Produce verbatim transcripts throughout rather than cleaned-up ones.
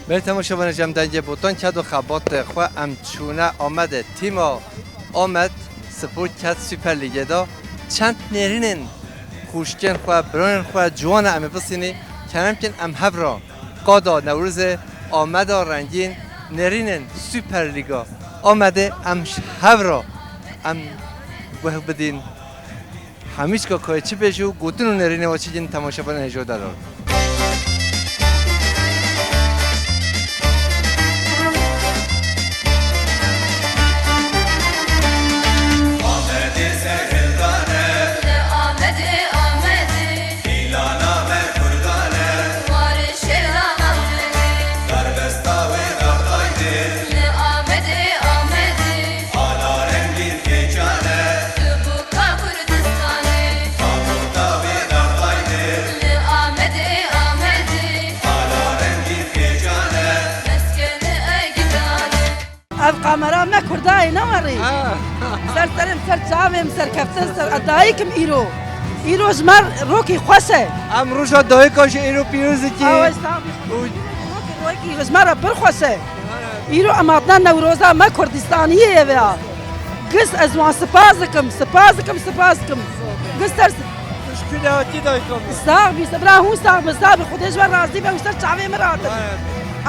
Belê temaşevanê, ji em dengê botan ket û xebatê xwe em çûne Amedê. Tîma Amed Spor ket Süper Lîgê de. Çend nêrînên xwişkên xwe, birayên xwe, ciwan e em ê bisînî. Kerem kin em hev re qada Newrozê Ameda rengîn, nêrînên Süper Lîga Amedê em ji hev re em guh bidîn. Hemî çika kayê çi bêje û gotin û nêrînê wa çi cin temaşevanên hêja delal. Amedê serhildane. Li Amedê, Amedê. Îlana me kurdane. Warê şêra Amedê. Darbesta wê dardayne. Li Amedê, Amedê. Ala rengîn kêçan e. Çibûka Kurdistanê. Pamûka wê dardayne. Li Amedê, Amedê. Ala rengîn kêçan e. Meskenê Egîdan e. Ev kamera me kurdayê ne werî. Ha. Ser serê min, ser çavê min, serkeftin, ser dayik im îro. Îro ji me rokî xweş e. Em roja dayika jî îro pîroz dikî. Awe, sax bî. Û rokî, rokî ji me re pir xweş e. Îro em hatine Newroza me Kurdistaniyê ye vêya. Giş ez wan spas dikim, spas dikim, spas dikim. Giş ser Ji ku de hatî dayika min? Sax bî, bira hûn sax bin, sax bin. Xwedê ji we razî be, hûn ser çavê min ratin.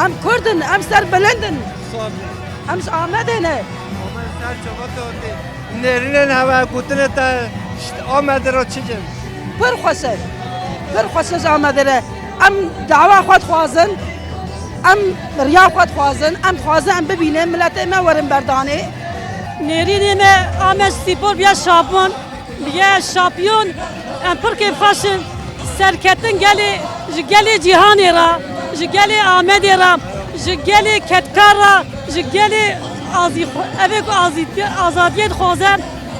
Em Kurd in, em serbilind in. Sax bî. Em ji Amedê ne. Amed ser çava te hatî. Nêrînên hewe, gotinê te ji Amedê re çi cin? Pir xweş e. Pir xweş e ji Amedê re. Em dawa xwe dixwazin. Em riya xwe dixwazin. Em dixwazin em bibînin, miletê me werin berdanê. Nêrînê me Amed Spor biya şampiyon. Biye şampiyon, em pir kêfxweş in. Serketin gelê, ji gelê cîhanê re, ji gelê Amedê re, ji gelê kedkar re, ji gelê azî-, evê ku azî-, azadiyê dixwaze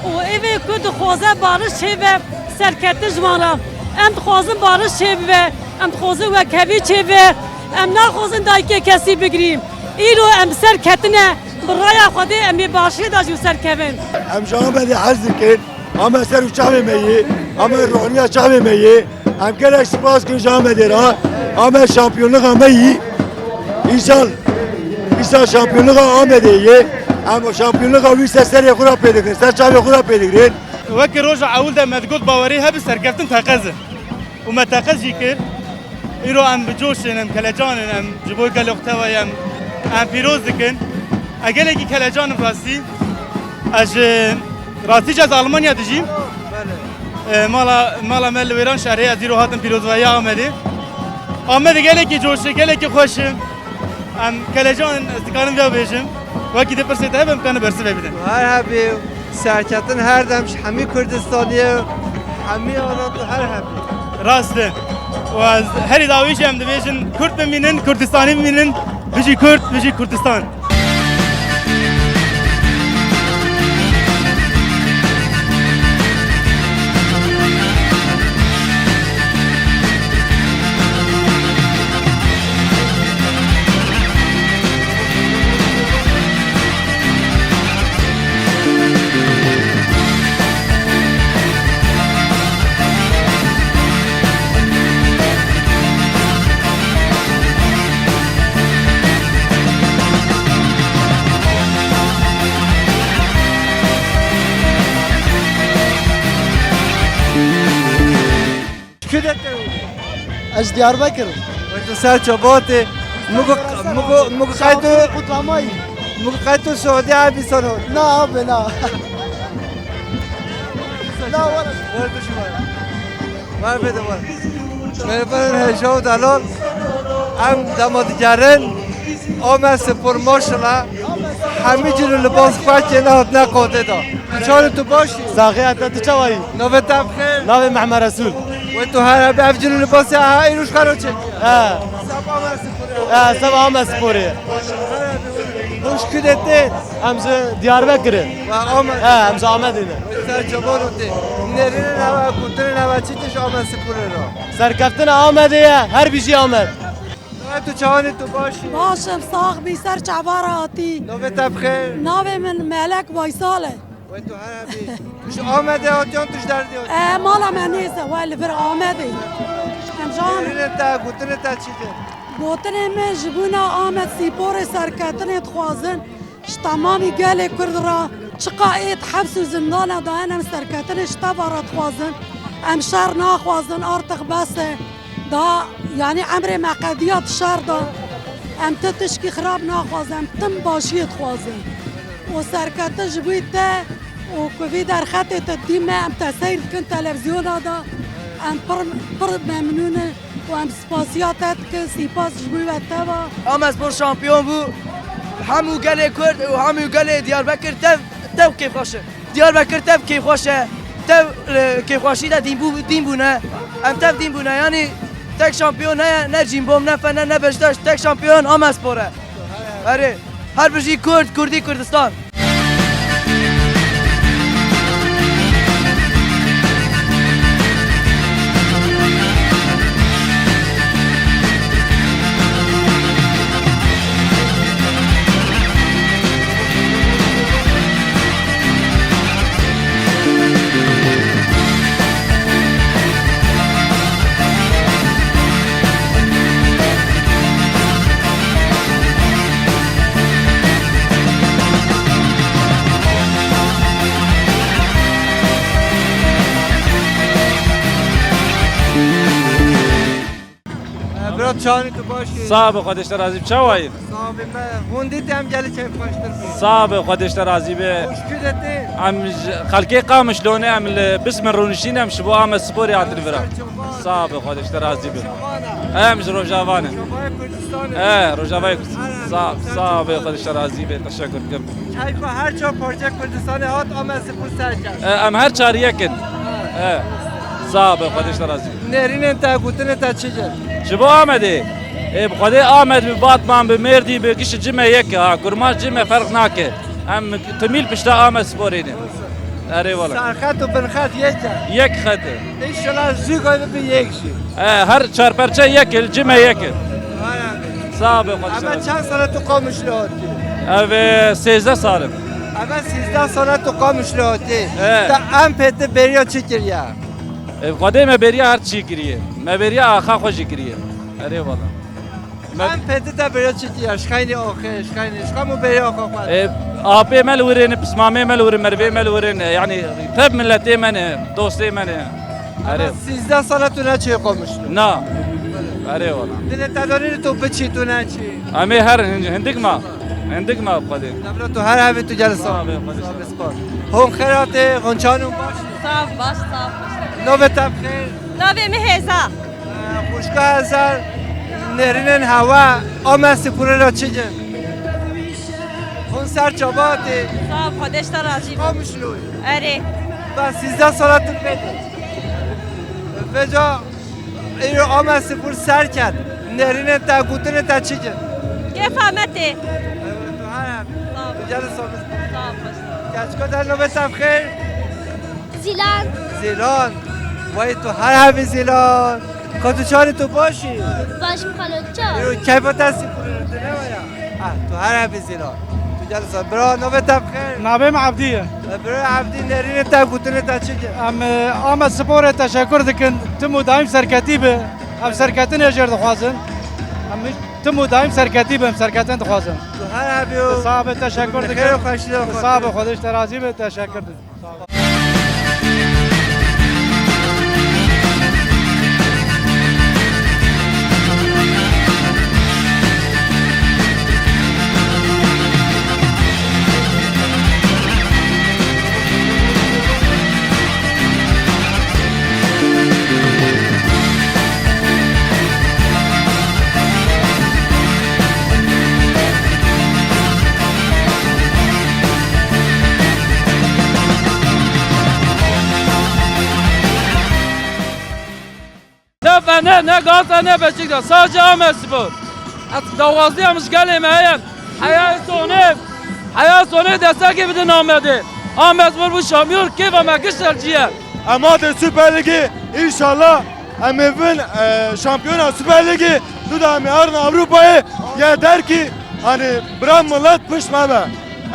û evê ku dixwaze bariş çêbe, serketin ji wan re. Em dixwazin bariş çêbibe, em dixwazin wekhevî çêbe, em naxwazin dayikê kesî bigirî. Îro em serketine, bi raya Xwedê em ê başiyê de jî serkevin. Em ji Amedê hez dikin. Amed ser û çavê me yê, Amed roniya çavê me yê. Em gelek spas dikin ji Amedê re. Amed şampiyonluka me yî. Îsal, îsal şampiyonluka Amedê yê. Em şampiyonluka wî ser serê xwe re pê digirin, ser çavê xwe re pê digirin. Wekî roja ewil de me digot bawerî hebe serkeftin teqez e. Û me teqez jî kir. Îro em bi coş in, em kelecan in, em ji bo gelê xwe tevayî em, em pîroz dikin. Ez gelekî kelecan im rastî. Ez ji, rastî jî ez Almanya dijîm. E, mala, mala me li Wêranşehirê, ez îro hatim pîrozbahiya Amedê. Amed gelekî coş e, gelekî xweş e. Em kelecan in, ez dikarim vêya bêjim. Wekî dê pirsê te hebe, em karin bersivê bidin. Her hebî. Serketin her dem ji hemî Kurdistaniyê, hemî azad û her hebî. Rast e. Û ez herî dawî jî em dibêjin, Kurd bimînin, Kurdistanî bimînin, bijî Kurd, bijî Kurdistan. Çi de te? Ez ji Diyarbekir im. Wê tu ser çabatê. Mugo, mugo, mugo qayto. Kutlamayî. Mugo qayto Suudi Arabistan hot. Na abi, na. Na, wala. Wala tu şima. Wala bede wala. Merhaba, heyecan dalal. Em dema digerin. Amed Spor maşallah. Hemî cil û libas xwe kêne hatine qotê de. Çar tu baş î? Saxî, heta tu çawa yî? Navê te bi xêr? Navê Mehmet Resul. Wê tu her hebî ev cil û libasê ha îro ji xwe re çek. He. Seba Amed Spor. He, seba Amed Sporê. Hûn ji ku de tên? Em ji Diyarbekirê. Ve Amed. He, em ji Amedê ne. Wê ser çavan û tê. Nêrînên hewe, gotinên hewe çi tê ji Amed Sporê re? Serkeftina Amedê ye, her bijî Amed. Navê tu çawanî, tu baş î? Baş im, sax bî, ser çava re hatî. Navê te bi xêr? Navê min Melek Baysal e. Wê tu her hebî. Tu ji Amedê hatî yan tu ji derdê hatî? E, mala me nêz e, we li vir Amedê. Em ji Amedê. Nêrînên te, gotinên te çi dê? Gotinê min ji bûna Amed Spor ê serketinê dixwazin, ji temamî gelê Kurd re, çiqa êd heps û zindana de hene em serketinê ji teva re dixwazin. Em şer naxwazin, artık bes e. Daha, yanî emrê me qediya di şer de. Em ti tişkî xirab naxwazin, em tim başiyê dixwazin. Û serkete ji bo te û ku vî derxetê te dî me, em te seyr dikin televizyona de. Em pir, pir memnûn in û em spasiya te dikin, sîpas ji bo we teva. Amedspor şampiyon bû. Hemû gelê Kurd û hemû gelê Diyarbekir tev, tev kêfxweş in. Diyarbekir tev kêfxweş e. Tev, e, kêfxweşî de dîn bû-, dîn bûne. Em tev dîn bûne. Yanî tek şampiyon heye, ne Cîmbom, ne Fener, ne Beşiktaş. Tek şampiyon Amedspor e. Erê. Her bijî Kurd, Kurdî, Kurdistan. Bira, çawanî tu baş î? Sax be, Xwedê ji te razî be. Çawa yî? Sax be, me hûn dît em gelî keyfxweştir bû. Sax be, Xwedê ji te razî be. Hûn ji ku de tên? Em ji xelkê Qamişlo ne, em li Bismil rûniştîn, em ji bo Amedsporê hatin vira. Sax be, Xwedê ji te razî be. Em ji Rojava ne. Rojavayê Kurdistanê. E, Rojavayê Kurdistanê. Sax, sax be, Xwedê ji te razî be. Teşekkür dikim. Keyfa her çar parçe Kurdistanê hat, Amedspor ser kir. E, em her çar yek in. E, sax be, Xwedê ji te razî be. Nêrînên te, gotinên te çi cin? Ji bo Amedê. E, bi Xwedê Amed bi Batman, bi Mêrdî, bi gişt cime yek e ha. Kurmaş cime ferq nake. Em timî li pişta Amedsporê ne. Erê wala. Serxet û binxet yek e. Yek xet e. Înşallah zû gaybe bi yek jî. E, her çar perçe yek e, cime yek e. Sax be, Xwedê ji te razî be. Çend sal e tu Qamişlo hatî? Ev, e, sêzdeh sal e. Ev sêzdeh sal e tu Qamişlo hatî. E. Te em pê tu bêriya çi kiriye? E, Xwedê me bêriya her çi kiriye. Me bêriya axa xwe jî kiriye. Erê wala. Me- Em pê tu te bêriya çi kiriye? Ji xeynî axê, ji xeynî, ji xem û bêriya axa xwe. E, apê me li wir in, pismamê me li wir in, merivê me li wir in. Yanî tev miletê me ne, dostê me ne. Erê. Sîzdeh sal e tu neçî Qamişlo? Na. Erê wala. Dilê te danî tu biçî, tu neçî? Em ê her hin-, hindik ma. Hindik ma bi Xwedê. Devlet tu her hevî tu gel sax. Sax be, Xwedê. Sax be, spas. Hûn xêr hatî, hûn çawanî baş? Sax, baş, sax. Navê te bi xêr? Navê min Hêza. Xwişka Hezar, nêrînên hewa Amedsporê re çi cin? Hûn ser çava hatî? Sax, Xwedê ji te razî be. Qamişloyî? Erê. Ba sîzdeh sala tu pê de. Vêca îro Amedspor ser ket. Nêrînên te, gotinên te çi cin? Kêfa me tê. Tu her hebî. Sax ol. Tu gelî sabir. Sax ol. Keçika te navê te bi xêr? Zîlan. Zîlan. Wey tu her hebî Zîlan. Ka tu çawanî, tu baş î? Baş im xalo, tu çawa? Îro keyfa te sî kurê tu ne waya? Ah, tu her hebî Zîlan. Tu gel sa. Bira, navê te bi xêr? Navê min Ebdî ye. E, bira Ebdî, nêrînê te, gotinê te çi ki? Em, e, Amedsporê teşekkür dikin. Tim û daîm serketî bi. Em serketinê jêr dixwazin. Em tim û daîm serketî bi, em serketin dixwazin. Tu her hebî û sax be, teşekkür dikin. Xêr û xweşî de. Sax be, Xwedê ji te razî be, teşekkür dikin. Ne Fener, ne Galatasaray, ne Beşiktaş. Sadece Ahmetspor. Ez dawazliyam ji gelê me heye. Heya sonê, heya sonê destekê bidin Amedê. Ahmetspor bû şampiyon, kêfa me giş el ciye. Em hatê Süper Ligê, înşallah em ê bin, e, şampiyona Süper Ligê, tu da em ê herin Ewropayê, ya derkî, hani, bira milet pişt me be.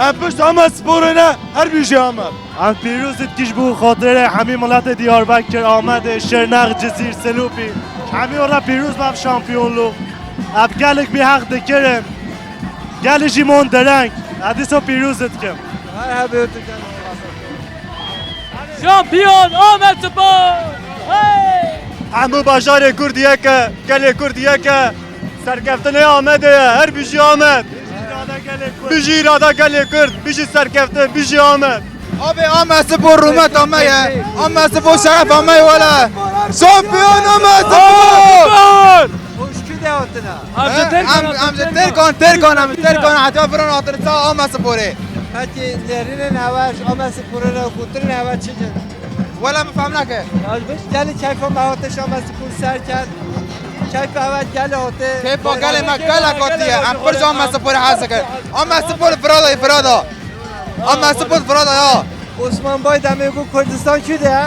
Em pişt Amedsporê ne, her bijî Amed. Em pîroz dikin ji bo xatirê hemî miletê Diyarbekir, Amedê, Şirnex, Cizîr, Silopî. Hemî ora pîroz be ev şampiyonluk. Ev gelek bêheq dikirin. Gelê jî mon dereng. Ez dîso pîroz dikim. Şampiyon Amed Spor! Hey! Hemû bajarê Kurd yek e, gelê Kurd yek e. Serkeftinê Amedê ye. Her bijî Amed. Bijî îrada gelê Kurd, bijî serkeftin, bijî Amed. Abi, Amed Spor rûmeta me ye. Amed Spor şerefa me ye wele. Şampiyon Amed Spor! Spor! Hûn ji kû de hatine? Em ji He? Tirkan Em, em ji Tirkan, Tirkan, em ji Tirkan heta viran hatine sa Amed Sporê. Peki, nêrînên hewe ji Amed Sporê re û gotinên hewe çi ne? Wele min fehm neke. Ya, gelî keyfa me hate ji Amed Spor ser ket. Keyfa hewe gelî hate. Keyfa gelê me gelek hatiye. Em pir ji Amed Sporê hez dikin. Amed Spor virada, virada. Amed Spor virada ya. Osman Baydemê got Kurdistan kû de ye?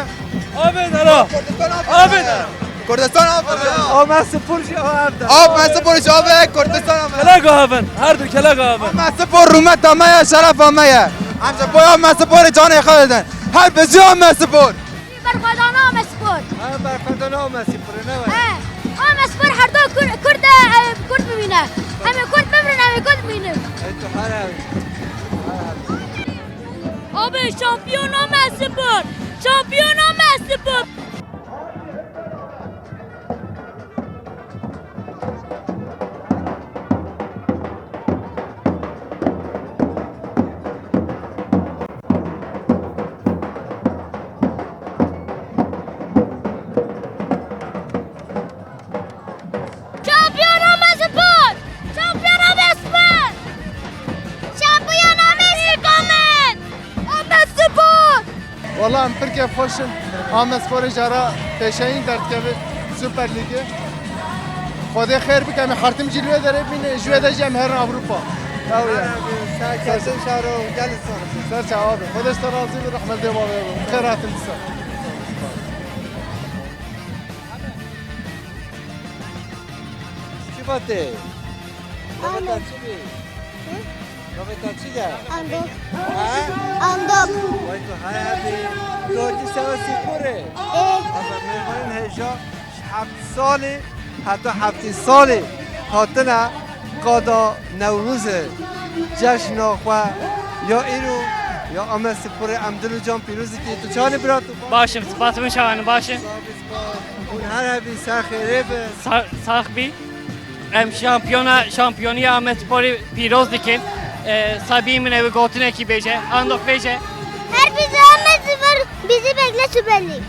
Amed Ala. Kurdistan Amed. Amed. Kurdistan Amed. Amed Spor jî ev de. Amed Spor jî ev e, Kurdistan Amed. Kelek avin. Her du kelek avin. Amed Spor rûmeta me ye, şerefa me ye. Em ji bo Amed Sporê canê xwe didin. Her bijî Amed Spor. Berxwedana Amed Spor. Ha, berxwedana Amed Spor, ne var? He. Amed Spor her du Kur-, Kurd e, e, Kurd bimîne. Em ê Kurd bimrin, em ê Kurd bimînin. Ey, tu her ev. Abi, şampiyon Amed Spor. Şampiyon Amed Spor. Şampiyona me spor! Şampiyona me spor! Şampiyona me spor! Amed Spor! Wala em pir kêfxweş in. Amed Sporê jara pêşeyîn derdikeve Super Lîgê. Xwedê xêr bike, em ê hertim jî li wê derê bîne, ji wê de jî em herin Ewropa. Ew ye. Serketin şaro, gelin sağ. Ser çava be. Xwedê ji te razî be, rehmet dê bavê be. Xêr hatin dîsa. Çi vatê? Ahmet. Çi bî? Hı? Navê te çi ye? Andok. Ha? Andok. Vay tu hay hebî. Tu dîsa Sîporê. Ê. Asa mêvanên hêja ji heft salî heta heftê salî hatine qada Newrozê. Ceşna xwe ya îro ya Amed Sîporê em dil û can pîroz dikî. Tu çawanî bira tu? Baş im, spas min şawan baş im. Spas, spas. Hûn her hebî ser xêrê bin. Sa-, sax bî. Em şampiyona, şampiyoniya Amed Sporê pîroz dikin. E, Sabî min ew gotinekî bêje, andok bêje. Her bizi Amed Spor bizi bekle Süper Lig.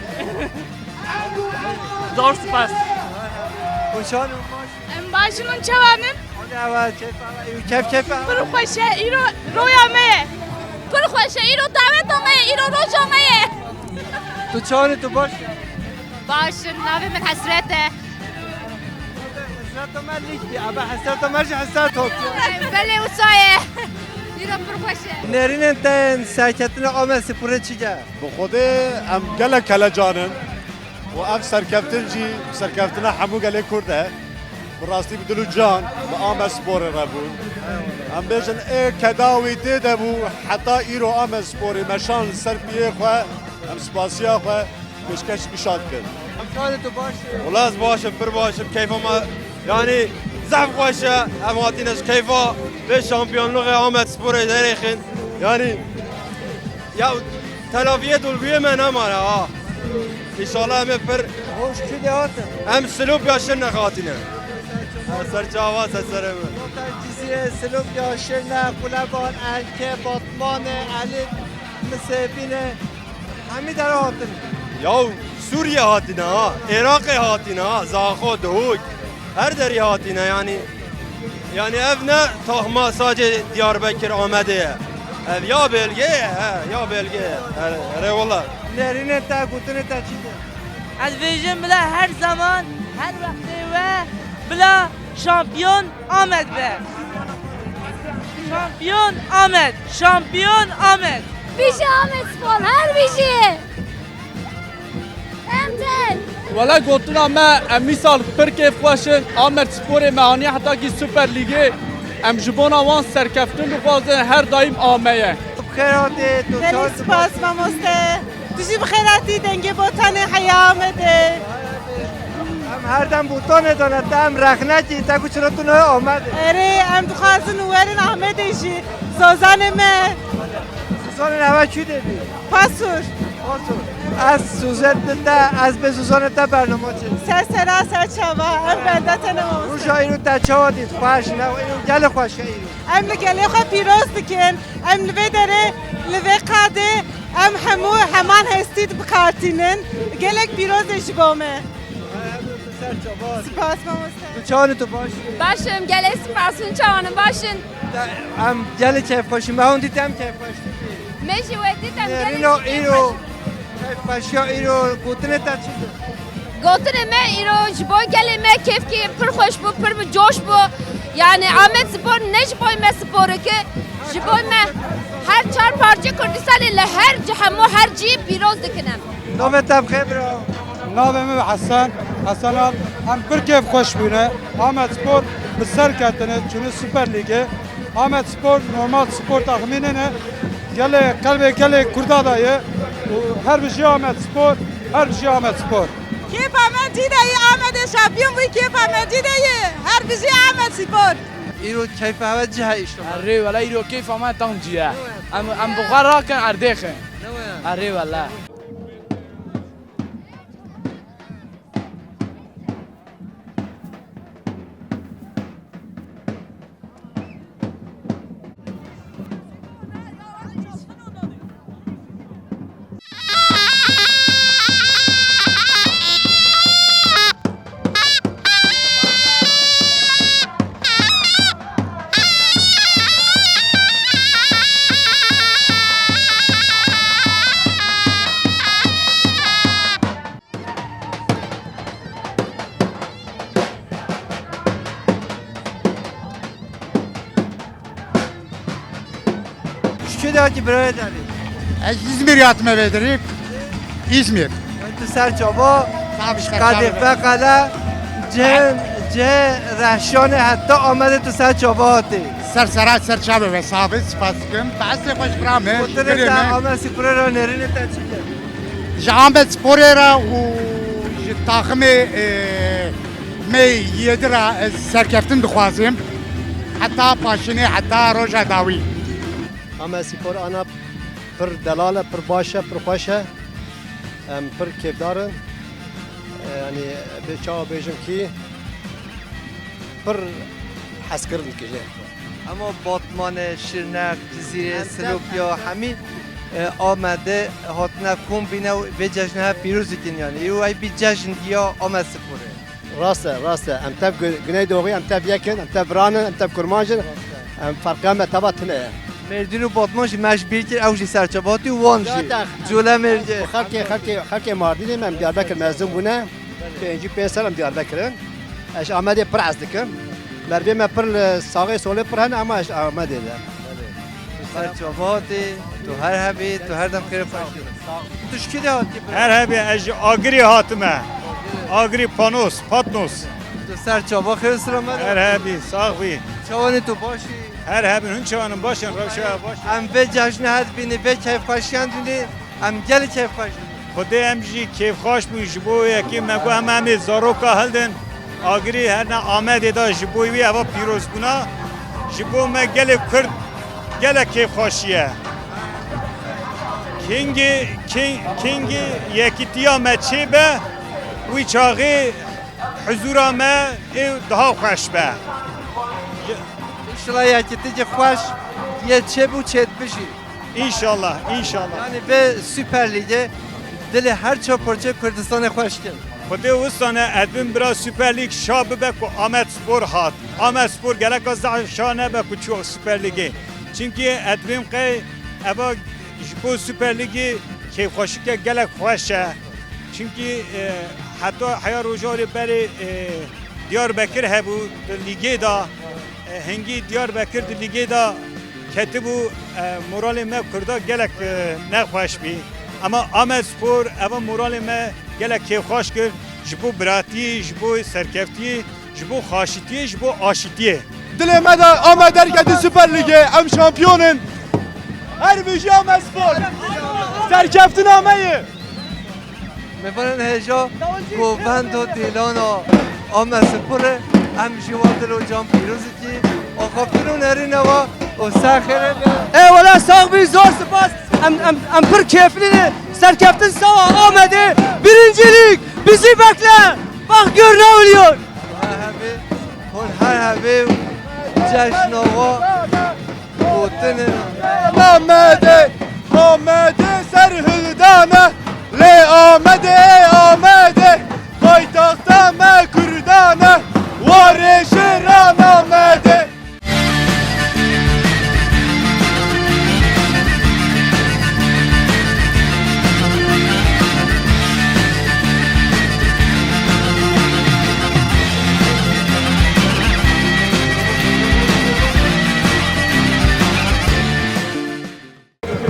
Zor spas. Hûn çawan in baş? Em baş in, hûn çawan in? Hûn ewa keyf ewa, ew keyf keyf ewa. Pir xweş e, îro roya me ye. Pir xweş e, îro daweta me ye, îro roja me ye. Tu çawan î, tu baş î? Baş im, navê min Hesret e. Hesreta me lîk bî, ebe hesreta me jî hesret hatiye. Belê wisa ye. Îro pir xweş e. Nêrînên te yên serketina Amed Sîporê çi ye? Bi Xwedê em gelek kelecan in û ev serkeftin jî serkeftina hemû gelê Kurd e. Bi rastî bi dil û can bi Amed Sporê re bû. Em bêjin ê keda wî tê de bû heta îro Amed Sporê meşan li ser piyê xwe, em spasiya xwe pêşkeş wî şad kir. Em çawa tu baş î? Wela ez baş im, pir baş im. Keyfa me, yanî zehf xweş e. Em hatine ji keyfa vê şampiyonluğê Amed Sporê derêxin. Yanî ya telaviyê dolguyê me nemane ha. Înşallah em ê pir. Hûn ji kû de hatin? Em Silopya Şirnex hatine. Ser çava, ser serê min. Cizîrê, Silopya Şirnex, Quleban, Elke, Batmanê, Elî, Misêbînê. Hemî dera hatin. Yaw Sûriye hatine ha, Iraqê hatine ha, Zaxo, Duhok. Her derî hatine yanî. Yanî ev ne tahma sacê Diyarbekir Amedê ye. Ev ya belge ye, he, ya belge ye. Erê, erê wela. Nêrînê te, gotinê te çi ne? Ez vêjim bila her zaman, her wextê we bila şampiyon Amed be. Şampiyon Amed, şampiyon Amed. Bijî Amed Spor, her bijî. Em tên. Wele gotina me, em îsal pir kêfxweş in. Amed Sporê me aniye heta kî Super Lîgê. Em ji bona wan serkeftin dixwazin, her daîm ameye. Tu bi xêr hatî, tu Gelî çar spas, mamoste. Tu jî bi xêr hatî, dengê botanê heya Amedê. Em Her dem botanê dane te, em rexnekî te ku çira tu ne Amedê. Erê, em dixwazin û werin Amedê jî. Zozanê me. Zozanê eva çû dê bî? Pasûr. Pasûr. Ez sozet bi te, ez bê zozanê te bernama çê. Ser sera ser çava, em bende te ne mamoste. Roja îro te çawa dît? Xweş ne, îro gelê xweş e îro. Em li gelê xwe pîroz dikin. Em li vê derê, li vê qadê, em hemû heman hestî bikartînin. Gelek pîroz e ji bo me. Spas mamoste. Tu çawan tu baş? Baş im, gelê spas, hûn çawan in, baş in? Em gelê keyfxweş in, me hûn dît em keyfxweş dibî. Me jî we dît em gelê Nîno, îro keyfxweşiya îro gotinê te çi di? Gotinê me îro ji bo gelê me kêfkî pir xweş bû, pir bi coş bû. Yani Amed Spor ne ji bo me sporeke, ji bo me her çar parçe Kurdistanê li her ci hemû her cî pîroz dikin em. Navê te bi xêr bira? Navê min Hesen, Hesen Al. Em pir kêf xweş bûne. Amed Spor bi ser ketine, çûne Süper Lîgê. Amed Spor normal spor taxmî nene. Gelê qelbê gelê Kurda da ye. Û her bijî Amed Spor, her bijî Amed Spor. Kêfa me cî de ye, Amedê şampiyon bû, kêfa me cî de ye. Her bijî Amed Spor. Îro keyfa we cî he îşte. Erê wela îro keyfa me tam cî ye. Em, em bi xwe rakin erdêxin. Erê wela. Ji kê de hatî birayê derê? Ez Îzmîrî hatime vê derê. Îzmîr. Tu ser çava, Tabii, ser qadê çava. Feqele, cihê, cihê rehşanê heta Amedê tu ser çava hatî. Ser sera ser çavê ve sabi, spas dikim. Behsê xweş bira me, Gotinê birê te me. Amed Sporê re nêrînê te çi ye? Ji Amed Sporê re û ji taximê, e, me yê di re ez serkeftin dixwazim. Heta paşinê, heta roja dawî. Amed Spor ana pir delal e, pir baş e, pir xweş e. Em pir kêfdar in. E, yanî bê çawa bêjim kî pir hezkirin dike jê. Hema Batmanê, Şirnex, Cizîrê, Em Silopya, hemî, e, Amedê hatine kom bîne û vê cejnê hev pîroz dikin yanî. Îro ey bî cejn diya Amed Sporê. Rast e, rast e. Em tev Gu-, Güneydoğu, em tev yek in, em tev biran in, em tev kurmanc in. Em ferqa me teva tune ye. Mêrdîn û Batman jî me ji bîr kir, ew jî serçava hatî û wan jî. Zaten. Cole Mêrdîn. Xelkê, xelkê, xelkê Mardînê me, em Diyarbekir mezin bûne. Pêncî pênc sal em Diyarbekir in. Ez Amedê pir hez dikim. Merivê me pir li saxê solê pir hene ama ez Amedê de. Ser çava hatî, tu her hebî, tu her dem xêr xweş. Tu ji kî de hatî bira? Her hebî, ez ji Agirî hatime. Agirî Panos, Patnos. Tu ser çava xêr sira me de. Her hebî, sax bî. Çawanî tu baş î? Her hebî, hûn çawan in, baş in, rewşa baş in. Em vê cejnê hev bînî, vê keyfxweşiyan dînî, em gelî keyfxweş in. Xwedê em jî kêfxweş bûn ji bo yekê me got em em ê zaroka hildin. Agirî herne Amedê de ji bo wî eva pîrozbûna ji bo me gelê Kurd gelek kêfxweşî ye. Kingî, king-, kingî yekîtiya me çêbe, wî çaxê huzûra me ê daha xweş be. Înşallah yekîtî jî xweş yê çêbû çêdibijî. Înşallah, înşallah. Yanî vê Süper Lîgê dilê her çar parçeyê Kurdistanê xweş kir. Xwedê wisa ne, ez bim bira Süper Lîg şa bibe ku Amed Spor hat. Amed Spor geleka zehf şa nebe ku çû Süper Lîgê. Çimkî ez bim qey eva ji bo Süper Lîgê kêfxweşike gelek xweş e. Çimkî, e, heta heya roja wê berê, e, Diyarbekir hebû di lîgê de. E, hingî Diyarbekir di lîgê de ketibû, e, moralê me Kurda gelek, e, nexweş bî. Ama Amed Spor eva moralê me gelek kêfxweş kir. Ji bo biratiyê, ji bo serkeftiyê, ji bo xweşitiyê, ji bo aşitiyê. Dilê me de Amed derketî Süper Lîgê, em şampiyon in. Her bijî Amed Spor. Serkeftina me ye. Mêvanên hêja govend û dîlana Amedsporê, em ji wan dil û can pîroz dikî. Axaftin û nerîne wa û ser xêrê be. Ê wele sax bî, zor spas. Em, em, em pir kêflî ne. Serkeftin sawa Amedê. Birinci lig bizi bekle. Bak gör ne oluyor. Her hebê, hûn her hebê û cejna wa. Gotinê Amedê, Amedê ser hildane, lê Amedê, Amedê, paytaxta me Kurdane, warê şêran Amedê.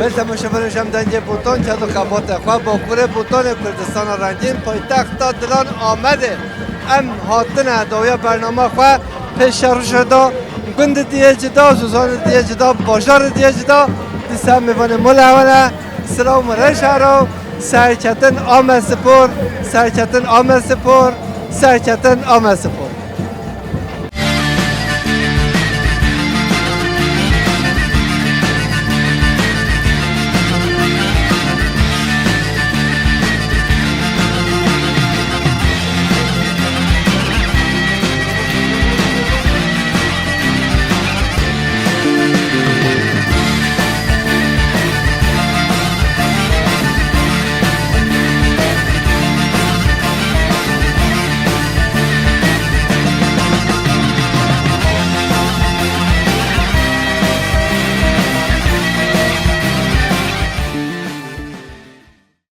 Ber temaşevanê, ji em dengê Botan, ked û xebata xwe, Bakurê Botanê, Kurdistana rengîn, paytexta dilan Amedê. Em hatine dawiya bernama xwe, pêşerûşê da gundê diyê cida, zozanê diyê cida, bajarê diyê cida, dîsa mêvanê mol hewe ne. Silav û rêş here, serketin Amedspor, serketin Amedspor, serketin Amedspor.